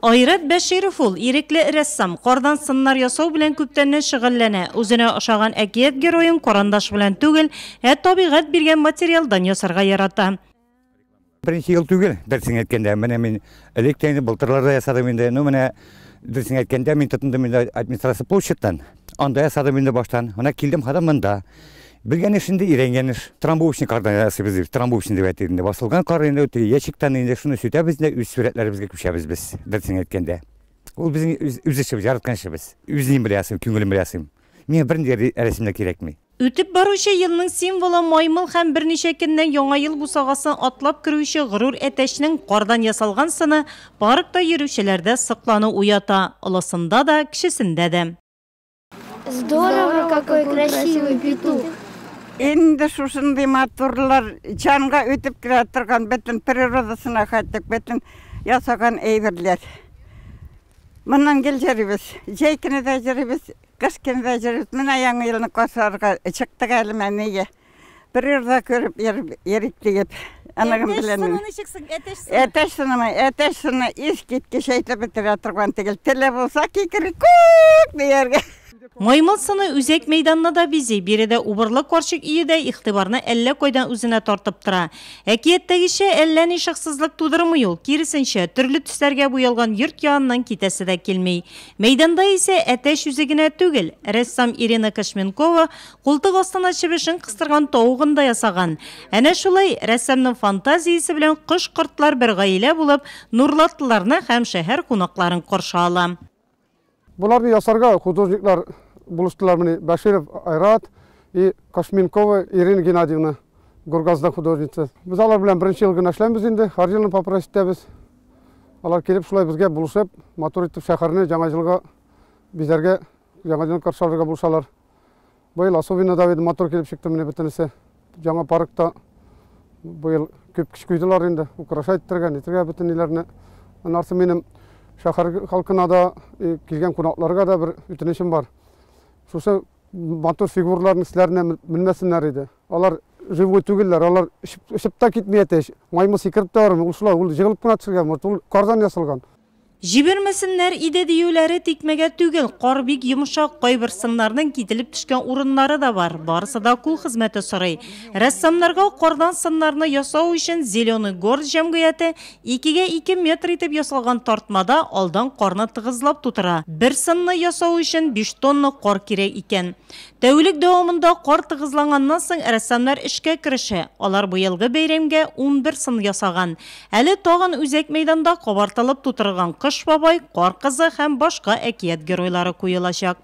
Айрат Бәширов ул, ирекле рәссам, кардан сыннар ясау белән күптәннән шөгыльләнә. Үзенә ошаган әкият героен карандаш белән түгел, ә табигать биргән материалдан ясарга ярата. Беренче ел түгел, дөресен әйткәндә. Менә мин элек тә инде былтырларда ясадым инде. Ну, менә дөресен әйткәндә, мин тотындым инде администрация площадьтан. Анда ясадым инде баштан. Менә килдем хәзер монда. Белгән эш инде, өйрәнгән эш. Трамбовочный кардан ясыйбыз дип, трамбовочный дип әйтик инде. Басылган кар инде, теге ящиктан инде шуны сүтәбез дә үз сурәтләребезгә күчәбез без, дөресен әйткәндә. Ул безнең үз, үз эшебез, яраткан эшебез. Үзем белән ясыйм, күңелем белән ясыйм. Миңа бернинди рәсем дә кирәкми. Үтеп баручы елның символы маймыл һәм берничә көннән Яңа ел бусагасын атлап керүче горур әтәчнең кардан ясалган сыны паркта йөрүчеләрдә соклану уята, олысында да, кечесендә дә. Здорово, какой красивый петух. Инде шушындый матурлар җанга үтеп керә торган бөтен природасына хәтлек бөтен ясаган әйберләр. Моннан гел йөрибез. Җәй көне дә йөрибез, кыш көне дә йөрибез. Менә Яңа елны каршы алырга чыктык әле менә. Природа күреп йөрик диеп. Аныгым белән. Әтәч сыны ничек соң? Әтәч сыны. Әтәч сынымы? Әтәч сыны искиткеч әйтеп бетерә торган түгел. Теле булса кикрикүк дияргә. Маймыл сыны үзәк мәйданны да бизи. Биредә убырлы карчык өе дә игътибарны әллә кайдан үзенә тартып тора. Әкияттәгечә, әллә ни шыксызлык тудырмый ул, киресенчә, төрле төсләргә буялган йорт яныннан китәсе дә килми. Мәйданда исә әтәч үзе генә түгел, рәссам Ирина Кошменкова Култык астына чебешен кыстырган тавыгын да ясаган. Әнә шулай, рәссамның фантазиясе белән кош-кортлар бер гаилә булып, нурлатлыларны һәм шәһәр кунакларын каршы ала. Боларны ясарга художниклар булыштылар мени, Бәширов Айрат и Кошменкова Ирина Геннадьевна, Горгаздан художница. Без алар белән беренче ел гына эшләмибез инде, һәр елны попросить итәбез. Алар килеп шулай безгә булышып, матур итеп шәһәрне Яңа елга бизәргә, Яңа елны каршы алырга булышалар. Быел особенно да бит матур килеп чыкты менә бөтенесе. Яңа паркта быел күп көч куйдылар инде, украшать итәргә, нитәргә бөтен ниләрне. Аннары минем шәһәр халкына да, килгән кунакларга да бер үтенечем бар. Шушы матур фигураларның өсләренә менмәсеннәр иде. Алар живой түгелләр, алар очып та китми әтәч. Маймыл сикереп тә бармый, ул шулай, ул җыгылып кына төшергән, может, ул кардан ясалган. Җибәрмәсеннәр иде диюләре тикмәгә түгел, кар бик йомшак, кайбер сыннарның кителеп төшкән урыннары да бар, барысы да кул хезмәте сорый. Рәссамнарга кардан сыннарны ясау өчен Зеленый город җәмгыяте икегә ике метр итеп ясалган тартмада алдан карны тыгызлап тутыра. Бер сынны ясау өчен биш тонна кар кирәк икән. Тәүлек дәвамында кар тыгызланганнан соң рәссамнар эшкә керешә. Алар быелгы бәйрәмгә 11 сын ясаган. Әле тагын үзәк мәйданда кабартылып тутырылган Кыш бабай, Кар кызы һәм башка әкият геройлары куелачак.